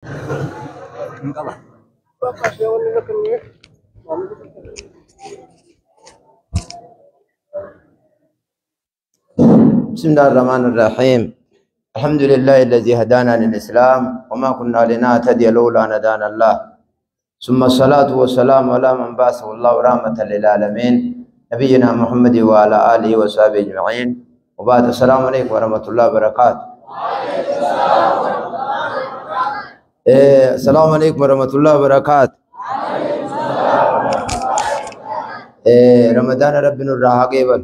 بسم الله الرحمن الرحيم. الحمد لله الذي هدانا للإسلام وما كنا لنهتدي لولا أن هدانا الله، ثم الصلاة والسلام على من بعثه الله رحمة للعالمين نبينا محمد وعلى آله وصحبه أجمعين، وبعد. السلام عليكم ورحمة الله وبركاته. السلام عليكم ورحمة الله وبركاته. رمضان ربنا الراحة قبل،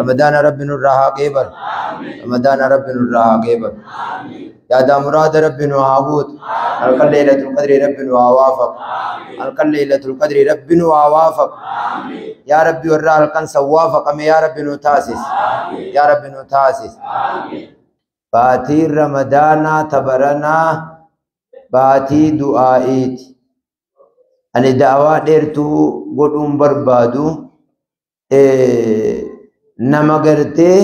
رمضان ربنا الراحة قبل، رمضان ربنا الراحة قبل. يا دا مراد ربنا وعبود القل ليلة القدر ربنا ووافق، القل ليلة القدر ربنا ووافق. يا ربي والراحة القن سوافق يا ربي نتاسس، يا ربي نتاسس. باتي رمضان تبرنا باتي دعائت أني دعوة ديرتو قدوم بربادو nama gartee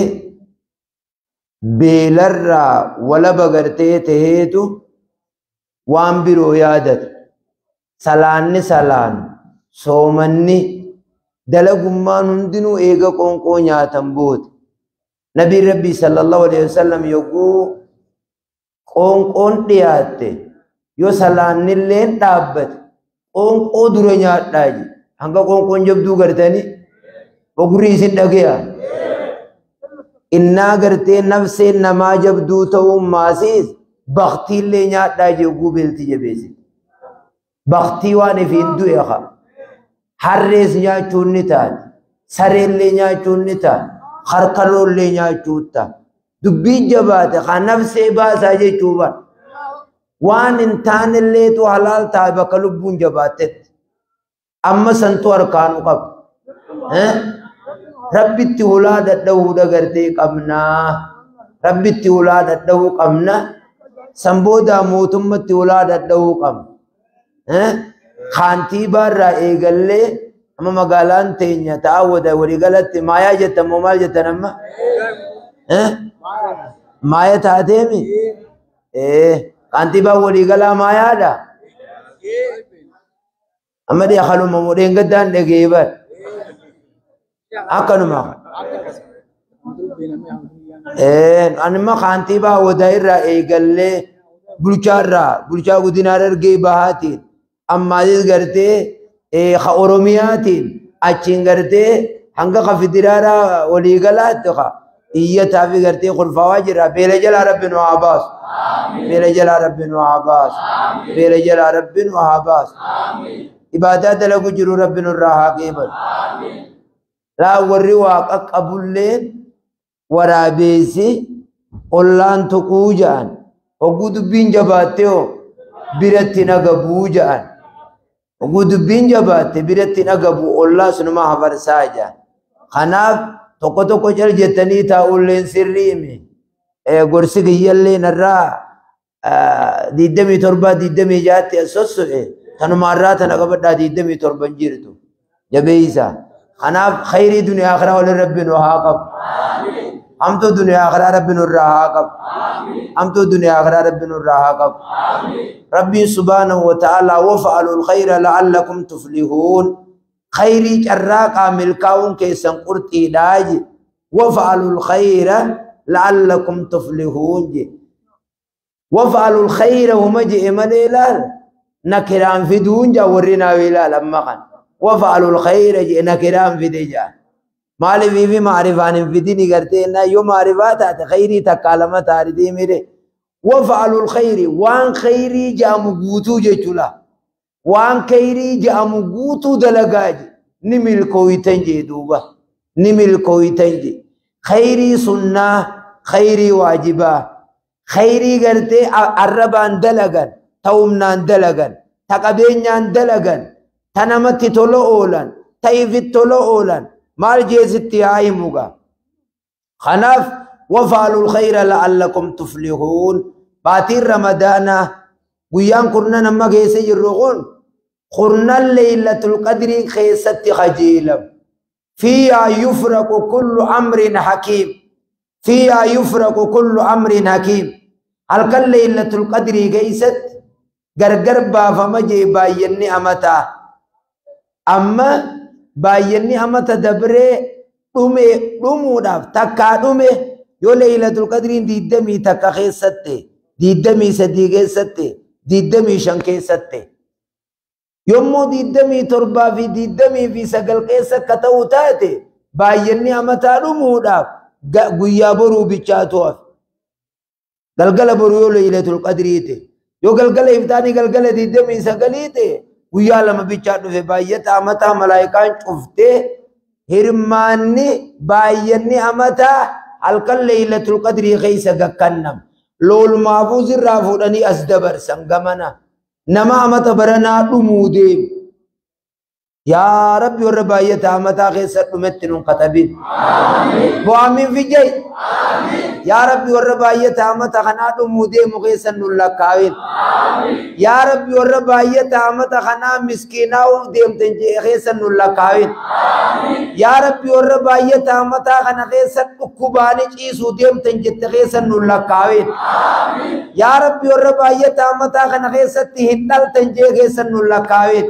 beelarraa walaba gartee taheetu waan biroo yaadata. Salaanni salaan soomanni dalagummaan hundinuu eega qoonqoo nyaatan booda. Nabiin Rabbii sallallahu alaihi wasallam yogguu qoonqoon dhiyaatte yoo salaannilleen dhaabbate qoonqoo dura nyaadhaa jedhe. Hanga qoonqoon jabduu gartanii ogurri isin dhageya. Innaa gartee nafseen namaa jabduu ta'uun maasiis baktiillee nyaadhaa jee oguu beelti jabeessi. Baktii waan ifiin du'e haa. Harrees nyaachuun ni taati. Sareellee nyaachuun ni taati. Harkaloollee nyaachuun taati. Dubbiin jabaate haa nafsee baasaa jechuu bara. Waan hin taanelleetu halaal ta'a bakka lubbuun jabaattetti. Amma santu harkaanu qaba. Rabbitti hulaa dadhabuudha gartee qabnaa. Rabbitti hulaa dadhabuu qabna. San booda mootummatti hulaa dadhabuu qabna. Kaantiibaarraa eegallee amma magaalaan teenya ta'awwata waliigalatti maayaa jettan moo maal jettan amma? Maaya taateemi? Kaantiibaan waliigalaa maayaadha. Amma dhee haluma mudheen gaddaan dhagee bara. Akkanuma. Anima kaantiibaa wadaa irraa eegallee bulchaarraa bulchaa godina Harargee bahaatiin ammaasis gartee ka Oromiyaatiin achiin gartee hanga ka federaalaa waliigalaatti ka iyyataa fi gartee kolfaawaa jira. Beela jalaa Rabbi nu haa baasu. Beela jalaa Rabbi nu haa baasu. Beela jalaa Rabbi nu haa baasu. Ibaadaa dalagu jiru Rabbi nurraa haa qeebalu. Laa warri waaqa qabulleen waraabeessi ollaan tuquu ja'an. Hogguu dubbiin jabaatte hoo biratti nagabuu ja'an. Hogguu dubbiin jabaatte biratti nagabuu ollaa sunumaa hafarsaa ja'an. Kanaaf tokko tokko cal jettanii taa'ulleen sirriimi. Gorsi kiyyallee narraa 27 26tti as sosso'e tanumaarraa tana qabadhaa 27 jirtu jabeeysa. Kanaaf khayrii duniyaa akhiraa waliin Rabbi nu haa qabu. Hamtuu duniyaa akhiraa Rabbi nurraa haa qabu. Hamtuu duniyaa akhiraa Rabbi nurraa haa qabu. Rabbiin subhaanahu wa ta'aalaa wafa'alul khayra la'allakum tuflihuun. Khayrii carraaqaa milkaa'uun keessan qurxiidhaa je. Wafa'alul khayra la'allakum tuflihuun je. Wafa'alul khayra huma je'e malee ilaal nakiraan fiduun jaa warri naawi ilaal amma kana. وفعلوا الخير نكران في دجا مالي في معرفان في ديني قرتينا يوم معرفات خيري تكالمة تاردي ميري. وفعلوا الخير وان خيري جام قوتو جيشولا وان خيري جام قوتو دلقاج نمل كويتن جي دوبا نمل كويتن جي. خيري سنة خيري واجبة خيري قرتي الربان دلقان تومنان دلقان تقبينيان دلقان تنمت تولو أولان تيفت تولو أولان مال جيزتي هاي موغا. خناف وفعلوا الخير لعلكم تفلحون. باتي رمضان قيان كرنا نما كيسي جرغون قرنا ليلة القدر خيست خجيلا فيها يفرق كل أمر حكيم. فيها يفرق كل أمر حكيم. هل كان ليلة القدر كيست Gargar baafama jee baay'inni amataa. Amma baay'inni amata dabree dhume dhumuudhaaf takkaa dhume yoo Laylatul Qadriin 21 keessatti, 23 keessatti, 25 keessatti. Yommuu 27 fi 29 keessa akka ta'u taate baay'inni amataa dhumuudhaaf guyyaa boruu bichaatu hafe. Galgala boruu yoo Laylatul Qadrii ta'e, yoo galgala iftaanii galgala 29 ta'e guyyaa lama bichaa dhufe baay'ata amataa malaayikaan cuftee hirmaanni baay'inni amataa halkan Laylatul Qadrii keessa gakkannam. Loolmaafuu sirraa fuudhanii as dabarsan gamana. Nama amata baranaa dhumuu deemu. Yaa Rabbi warra baay'ata amataa keessa dhumetti nun katabin. Bo'aamin fijjay. Yaa Rabbi warra baay'ata amata kanaa dhumuu deemu keessa nun lakkaa'in. Yaa Rabbi warra baay'ata amata kanaa miskiinaa'uuf deemtan keessa nun lakkaa'in. Yaa Rabbi warra baay'ata amataa kana keessa dhukkubaanii ciisuu deemtan jette keessa nun lakkaa'in. Yaa Rabbi warra baay'ata amataa kana keessatti hin dhaltan jee keessa nun lakkaa'in.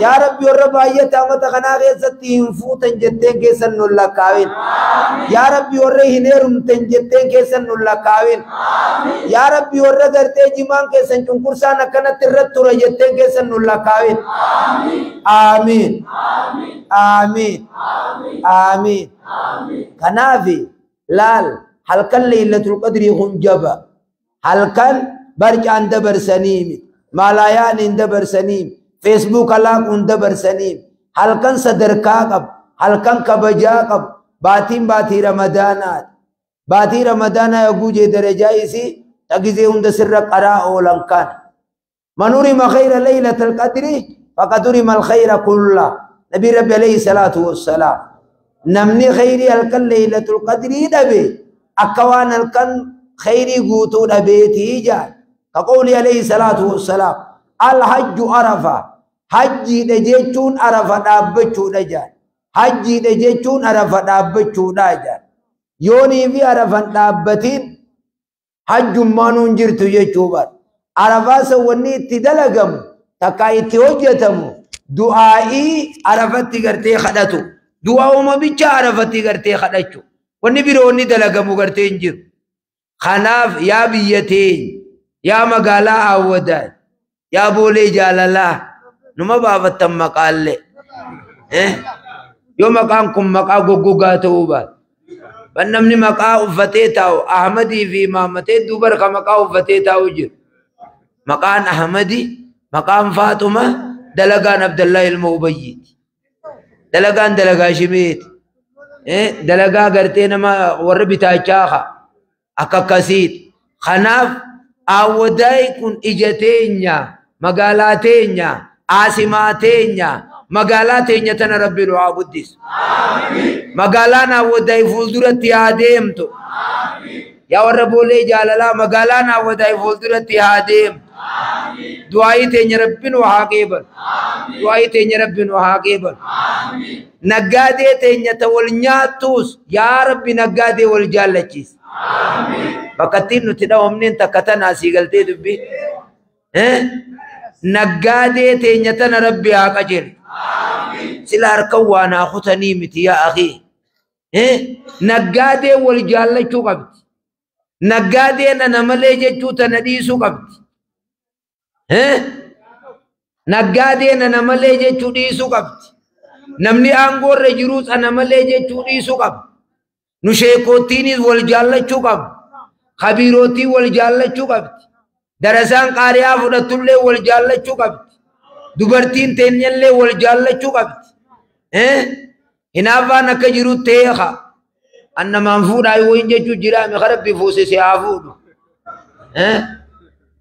Yaa Rabbi warra baay'ata amata kanaa keessatti hin fuutan jetteen keessa nun lakkaa'in. Yaa Rabbi warra hin heerumtan jetteen keessa nun lakkaa'in. Yaa Rabbi warra gartee jimaan keessan cunqursaan akkanatti irratti tura jetteen keessa nun lakkaa'in. Aamiin. Aamiin. Aamiin. Kanaaf laal halkan Laylatul Qadrii kun jaba. Halkan barcaan dabarsanii, maalaayaan hin dabarsanii, Facebook alaaquun dabarsanii, halkan sadarkaa qabu, halkan kabajaa qabu, baatiin baatii Ramadaanaati. Baatii Ramadaanaa yogguu jee darajaa isii tagizee hunda sirra qaraa oolan kana. Man hurima khayra Laylatul Qadri faqad hurima al-khayra kulla. Nabi Rabbi alayhi salaatu wassalaam. Namni khayrii halkan Laylatul Qadrii dhabe akka waan halkan khayrii guutuu dhabeetii jaan. Ka qawli alayhi salaatu wassalaam. Al-hajju arafa. Hajjiidha jechuun arafa dhaabbachuudha jaan. Hajjiidha jechuun arafa dhaabbachuudha jaan. Yoonii fi arafan dhaabbatiin hajjummaan hin jirtu jechuu bara. Arafaa san wanni itti dalagamu takkaa itti hojjetamu du'aa'ii arafatti gartee kadhatu. Du'aa'uma bicha arafatti gartee kadhachu. Wanni biroo wanni dalagamu gartee hin jiru. Kanaaf yaa biyya teenya, yaa magaalaa Awwadaa, yaa boolee jaalalaa, numa baafattan maqaallee. Yoo maqaan kun maqaa goggogaa ta'uu baate. Ban namni maqaa uffatee taa'u Ahmadii fi Maammatee duuba harka maqaa uffatee taa'u jiru. Maqaan Ahmadii, maqaan Faaxuma, dalagaan Abdallaa ilma Ubayyiiti. Dalagaan dalagaa Shimeeti. Dalagaa gartee nama warra bitaachaa haa akka akkasiiti. Kanaaf Awwadaay kun ija teenya, magaalaa teenya, aasimaa teenya, magaalaa teenya tana Rabbi nu haa guddisu. Magaalaan Awwadaay fuulduratti haa deemtu. Yaa warra boolee jaalalaa magaalaan Awwadaay fuulduratti haa deemtu. Du'aayii teenya Rabbi nu haa qeebalu. Du'aayii teenya Rabbi nu haa qeebalu. Naggaadee teenya ta wal nyaattus yaa Rabbi naggaadee wal jaallachiisi. Bakka ittiin nuti dhawamneen takka tanaa sii galtee dubbii. Naggaadee teenya tana Rabbi haa qajeelchu. Sila harkan waan haa kutanii miti yaa akhii. Naggaadee wal jaallachuu qabdi. Naggaadeen ana malee jechuu tana dhiisuu qabdi. Naggaadeen ana malee jechuu dhiisuu qabdi. Namni aangoo irra jiruus ana malee jechuu dhiisuu qaba. Nu sheekottiinis wal jaallachuu qabna. Kabiirootiin wal jaallachuu qabdi. Darasaan qaariyaa fudhattullee wal jaallachuu qabdi. Dubartiin teenyallee wal jaallachuu qabdi. Hinaaffaan akka jiru teeka. Annamaan fuudhaa yoo hin jechuu jiraame Rabbi fuusise haa fuudhu.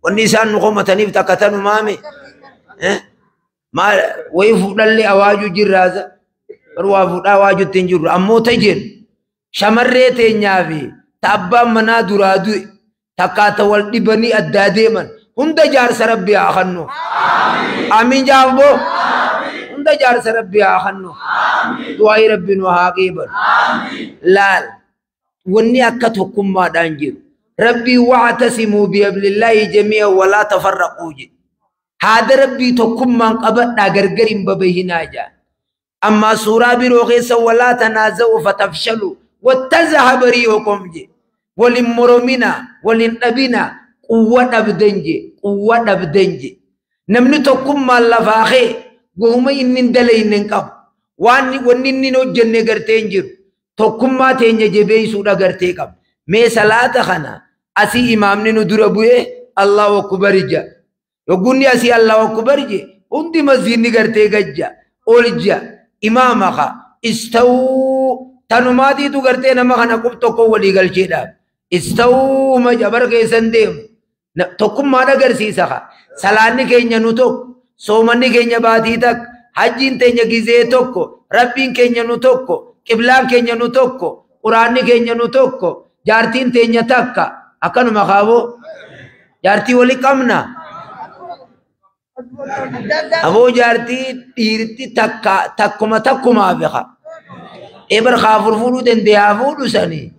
Wanni isaan nu komataniif takka tanumaame. Maal wayii fuudhallee awaajuu jirraasa. Garuu waa fuudhaa awaajuutti hin jirru. Ammoo ta'e shamarree teenyaa fi ta abbaan manaa duraa du'e takkaata wal dhibanii addaa deeman hunda jaarsa Rabbi haa kennu. Amiin jaafboo. Hunda jaarsa Rabbi haa kennu. Du'aayii Rabbi nu haa qeebalu. Laal wanni akka tokkummaadhaan jiru. Rabbii wa'tasimuu bihablillaahi jamii'an walaa tafarraquu jedhe. Haada rabbii tokkummaan qabadhaa gargar hin babahinaa jaa. Amma suuraa biroo keessa walaa tanaaza'u fatafshalu wattazahaba riihukum je. Walin moromina walin dhabina quwwa dhabdan je quwwa dhabdan je. Namni tokkummaan lafaa kee gohuma inni hin dalayne hin qabu. Waan wanni inni hin hojjenne gartee hin jiru. Tokkummaa teenya jabeessuudha gartee qaba. Mee salaata kana asii imaamni nu dura bu'ee Allahu akbar ja. Yoggunni asii Allahu akbar je hundi masjiidni gartee gajja ol ja imaama ka istawuu tanumaatiitu gartee nama kana qub tokko walii galcheedhaaf. Istawuu majabar keessan deemu. Tokkummaan agarsiisa ka. Salaanni keenya nu tokko, soomanni keenya baatii takka, hajjiin teenya gizee tokko, rabbiin keenya nu tokko, qiblaan keenya nu tokko, quraanni keenya nu tokko, jaartiin teenya takka. Akkanuma kaaboo jaartii wali qabna. Aboo jaartii dhiirti takka takkuma takkumaa beeka. Ebar kaafur fuudhuu dandeeyaa fuudhu sanii.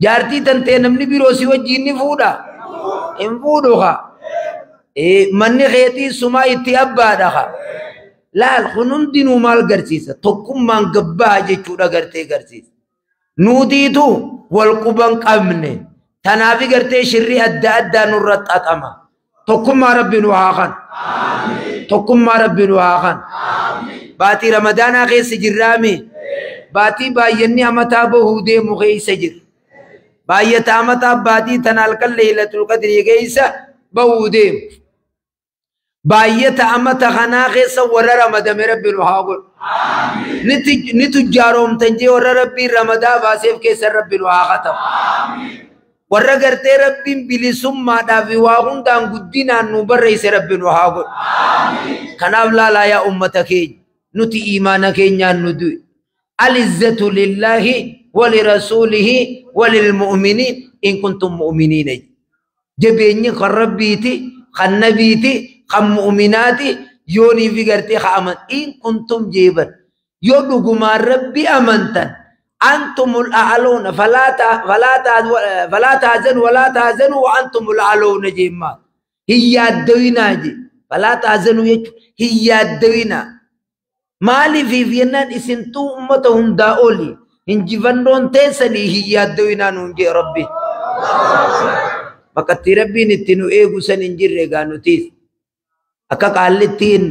Jaartii tantee namni biroo si wajjin ni fuudha. Hin fuudhu ka. Manni keetii sumaa itti abbaadha ka. Laal kun hundinuu maal garsiisa? Tokkummaan gabbaa jechuudha gartee garsiisa. Nuutiitu wal quban qabne. Tanaafi gartee shirrii adda addaa nurra xaxama. Tokkummaa rabbi nu haa kan. Tokkummaa rabbi nu haa kan. Baatii Ramadaanaa keessa jirraami. Baatii baay'inni amataa bahuu deemu keessa jira. Baay'ata amataa baatii tana halkan Laylatul Qadrii keessa bahuu deemu. Baay'ata amata kanaa keessa warra ramadame rabbi nu haa godhu. Ni tujjaaroomtan jee warra rabbiin ramadaa baaseef keessa rabbi nu haa katabu. Warra gartee rabbiin bilisummaadhaaf waa hundaan guddinaan nu barreesse rabbi nu haa godhu. Kanaaf laalaa yaa ummata keenya nuti iimaana keenyaan nu du'e. Al-izzatu lillahi walirasuulihi walilmu'miniin in kuntum mu'miniina. Jabeenyi kan rabbiiti, kan nabiiti, kan mu'minaati yoonii fi gartee ka aman in kuntum jeeban. Yoo dhugumaan rabbi amantan antumul a'aloona falaa tahzanu walaa tahzanu wa antumul a'aloona jeemmaa. Hin yaaddawinaa je. Falaa tahzanu jechuun hin yaaddawinaa. Maaliif jennaan isintuu ummata hundaa oli hinjifannoon teessanii hin yaaddawinaa nuun jee rabbi. Bakka itti rabbiin itti nu eegu san hin jirre egaa nutiis. Akka qaallittiin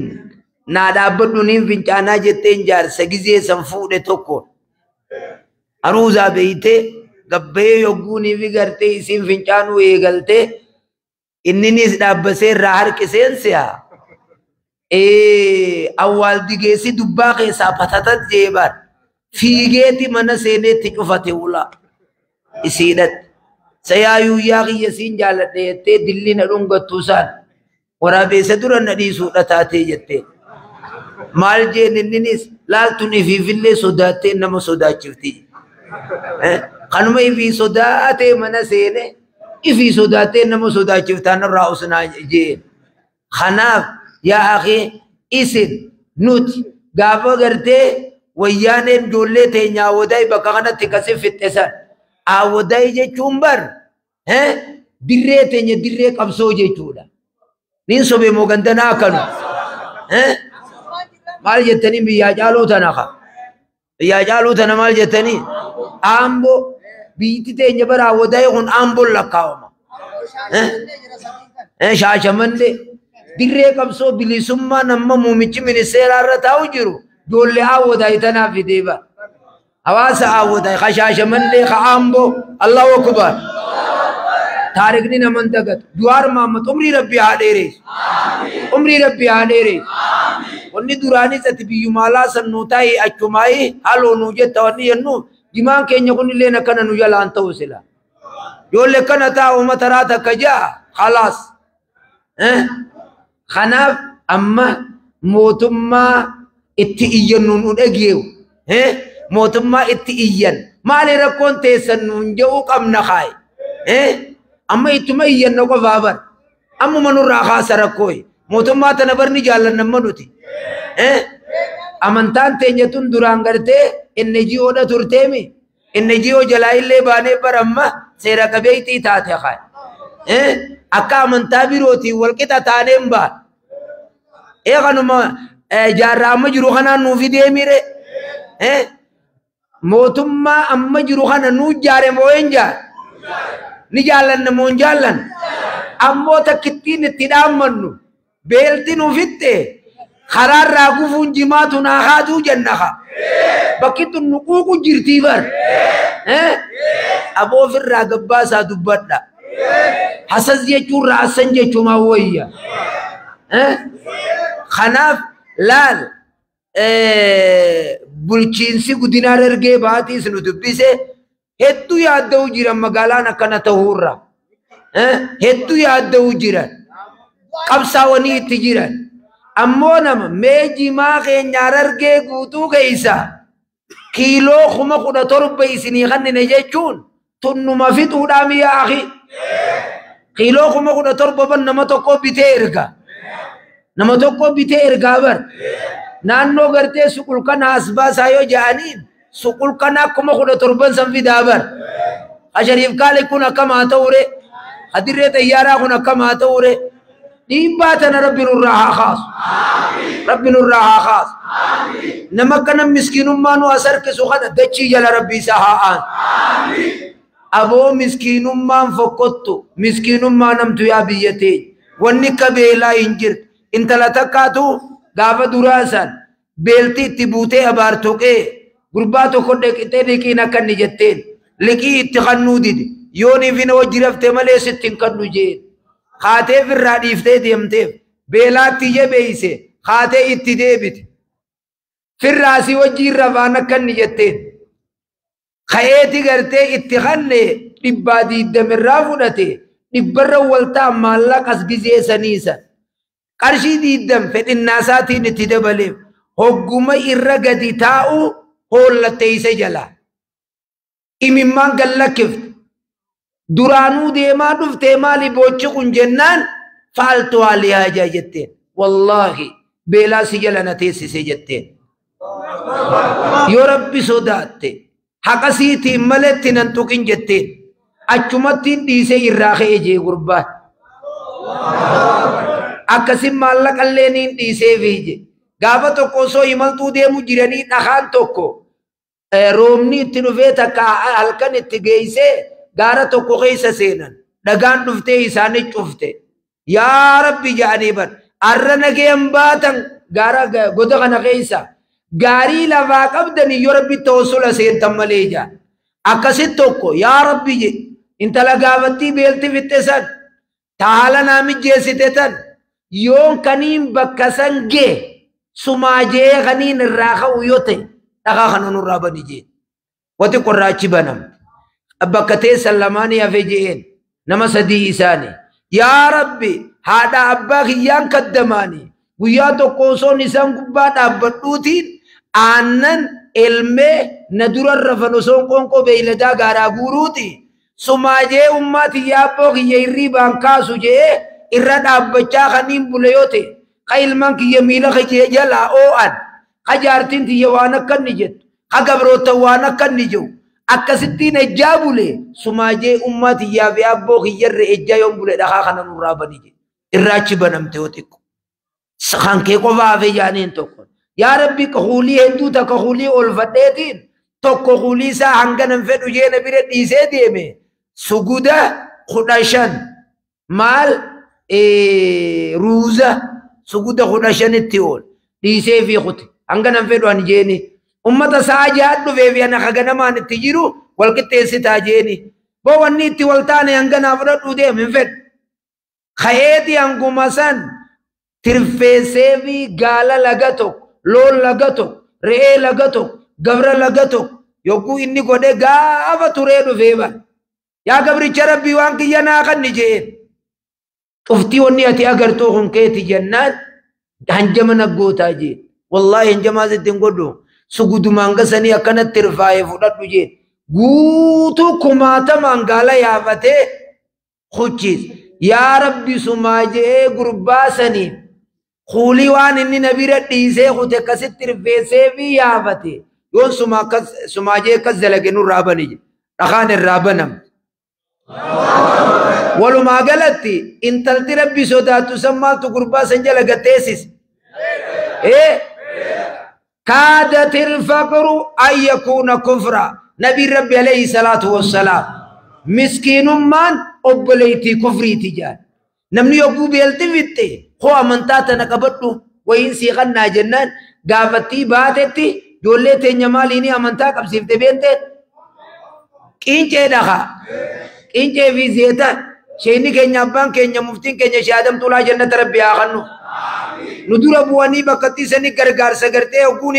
naa dhaabbadhu niin fincaanaa jetteen jaarsa gizee san fuudhe tokko. Aruuzaa beeytee gabbahee yogguunii fi gartee isiin fincaanuu eegaltee inninis dhaabbasee irraa harkiseen si'a. Awwaal digeessi dubbaa keessaa patatat jeebaan fiigeeti mana seeneetti cufate ulaa isiidhatti. Sayaayuu yaa kiyya siin jaaladhe jettee dilli na dhungattuu isaan waraabeessa dura na dhiisuudha taatee jettee. Maal jeen inninis laaltuun ifiifillee sodaattee nama sodaachifti. Kanuma ifii sodaatee mana seene ifii sodaattee nama sodaachiftaan irraa usnaa jeen. Kanaaf yaa akhi isin nuti gaafa gartee wayyaaneen ijoollee teenyaa wadaay bakka kanatti kasi fixxe san. Awwadaay jechuun bar dirree teenya dirree qabsoo jechuudha. Niin sobee moo gandanaa akkanu? Maal jettanii biyyaa caaluu tana ka? Biyyaa caaluu tana maal jettanii? Aamboo biyyi teenya bara awwadaay kun aamboon lakkaa'ama. Shaashamallee dirree qabsoo bilisummaa nama muummichi ministeeraa irra taa'u jiru ijoollee awwadaay tanaaf fidee bara. Hawaasa awwadaay ka shaashamallee ka aamboo Allahu akbar. Taarikni nama hin dagatu. Jawaar Mahammad umrii rabbii haa dheeressu. Umrii rabbii haa dheeressu. Wanni duraanis ati biyyumaalaa san nuu taa'ee achumaayee haaloo nuu jetta wanni jennu jimaan keenya kunillee akkana nu jalaan ta'u sila. Ijoollee akkana taa'u mataraa takka ja'a khalaas. Kanaaf amma mootummaa itti iyyannu nu dhageewu. Mootummaa itti iyyan. Maali rakkoon teessan nuun jedhu qabna kaaye. Amma ittuma iyyanna qofaa bar. Ammuma nurraa kaasa rakkooyi. Mootummaa tana barni jaallanna amma nuti. Amantaan teenya tun duraan gartee NGO dha turteemi. NGO jalaa illee baanee bar amma seera qabeeytii taate kaaye. Akka amantaa birootiin walqixa taaneen ba'a. Kanuma jaarraa amma jiru kanaan nuu fidee mire. Mootummaa amma jiru kana nuu jaare moo hin jaare? Ni jaallanna moo hin jaallanna? Ammoo takkittiin itti dhaammannu beelti nu fitte karaarraa gufuun jimaatu naa haatuu jenna haa. Bakki tun nu quuqu jirtii bar. Aboo ofirraa gabbaasaa dubbadha. Hasas jechuun raasan jechuun wayya. Kanaaf laal bulchiinsi guddina Harargee baatiis nu dubbise hedduu yaadda'uu jiran magaalaan akkana ta'uurra. Hedduu yaadda'uu jiran. Qabsaawanii itti jiran. Ammoo nama mee jimaa keenya Harargee guutuu keessa kiiloo 17,000 isinii kannine jechuun tunnuma fixuudhaa mi'a akhi. Kiiloo 17,000 ban nama tokko bitee erga. Nama tokko bitee ergaa bar. Naannoo gartee suqul kana as baasaa yoo ja'aniin suqul kana 17,000 san fidaa bar. Ashariif kaali kun akkam haa ta'u ree? Hadirree xayyaaraa kun akkam haa ta'u ree? Dhiibbaa tana Rabbi nurraa haa kaasu. Rabbi nurraa haa kaasu. Nama akkana miskiinummaa nu as harkisu kana dachii jala Rabbi isaa haa aanu. Aboo miskiinummaan fokkottu miskiinummaa namtu yaa biyya teenya. Wanni akka beelaa hin jirtu. Intala takkaatu gaafa duraa san beelti itti buutee abaartuqee gurbaa tokko dhiqxee liqiin akka inni jetteen liqii itti kannuu dide yooniif hin hojii raftee malee sitti hin kannu jeen. Haateef irraa dhiiftee deemteef beelaatti jabeeyse haatee itti deebite. Firraasii hojii irra waan akka inni jetteen. Ka'eeti gartee itti kanne 120 irraa fudhate dhibbarra waltaa maallaqas gizee saniisan. Qarshii 20 fedhinnaa isaatiin itti dabaleef hogguma irra gadi taa'u hoollattee isa jala. Imimmaan gallakkifte. Duraanuu deemaa dhuftee maali boochi kun jennaan faaltu haalli haajaa jetteen. Wallaahi beelaa si jala na teessise jetteen. Yoo Rabbi sodaatte haqa siitiin maletti nan tuqin jetteen. Achumattiin dhiisee irraa ka'e jee gurbaan. Akkasin maallaqallee niin dhiisee fiije. Gaafa tokko osoo imaltuu deemu jiranii dhakaan tokko roobni itti dhufee takka halkan itti geessee gaara tokko keessa seenan. Dhagaan dhuftee isaanii cufte. Yaa Rabbi jedhanii bar. Arra nageen baatan gaara goda kana keessa. Gaarii lafaa qabdanii yoo Rabbi tawassula seentan malee jaa. Akkasit tokko yaa Rabbi je. Intala gaafattii beelti fixxe san. Taala naa mijjeessite tan. Yoon kaniin bakka san gee sumaajee kaniin irraa ka'u yoo ta'e dhagaa kana nurraa bani jeen. Wati qorraachi banamte. Bakka teessan lamaanii hafe je'een nama sadii isaanii. Yaa Rabbi haadha abbaa kiyyaan kaddamaanii guyyaa tokko osoon isaan gubbaa dhaabbadhuutiin aannan elmee na dura rafan osoon qoonqoo beeyladaa gaaraa guuruuti. Sumaajee ummaa tiyya abboo kiyya hirriibaan kaasu je'ee irra dhaabbachaa kaniin bule yoo ta'e ka ilmaan kiyya miila kiyya jalaa oo'an ka jaartiin tiyya waan akka inni jettu ka gabroottan waan akka inni jiru akkasittiin ejjaa bule sumaajee ummaa tiyyaa fi abboo kiyyarra ejjaa yoon bule dhakaa kana nurraa bani jedhe irraachi banamte yoo xiqqo. Kan kee qofa hafe jaaniin tokko. Yaa Rabbi kuulii hedduu takka kuulii oolfadheetiin tokko kuulii isaa hanga nan fedhu jeena bira dhiisee deeme suguda 15 maal ruuza suguda 15tti ool dhiisee fi kute hanga nan fedhu ani jeeni. Ummata sa'a jaha dhufee fi ana kaganamaan itti jiru wal qixxeessitaa jeeni. Boo wanni itti wal taane hanga naa fudhadhuu deem hin fedhu. Ka'eeti hanguma san tirfeessee fi gaala laga tokko, loon laga tokko, re'ee laga tokko, gabra laga tokko yogguu inni godhe gaafa turee dhufee bara. Yaa gabricha Rabbii waan kiyya naa kanni jeen. Cuftii wanni ati agartuu kun keeti jennaan hanjama naggootaa jeen. Wallaahi hanjamaa sitti hin godhu. Sugudumaan gasanii akkanatti tirfaa'ee fudhadhu jeen. Guutuu kumaatamaan gaala yaafatee kuchiis. Yaa Rabbi sumaa jee gurbaa saniin kuulii waan inni na bira dhiisee kute akkasitti tirfeessee fi yaafate. Yoon sumaa jee akkas dalage nurraa bani jedhe. Dhakaan irraa banamte. Walumaa galatti intalti rabbi sodaattu san maaltu gurbaa san jala gatteessis? Kaadatil faqru an yakuuna kufra. Nabiin rabbi alayhi salaatu wassalaam miskiinummaan obboleettii kufriiti jedhan. Namni yogguu beelti fixxe koo amantaa tana qabadhu wayiin sii qannaa jennaan gaafattii baatetti ijoollee teenya maaliini amantaa qabsiifte beente? Qincee dhaqa. Qincee fi zeeta. Sheeyni keenya abbaan keenya muftiin keenya Shee Adam Tuulaa jannata rabbi haa kennu. Nu dura bu'anii bakka itti isanii gargaarsa gartee hogguun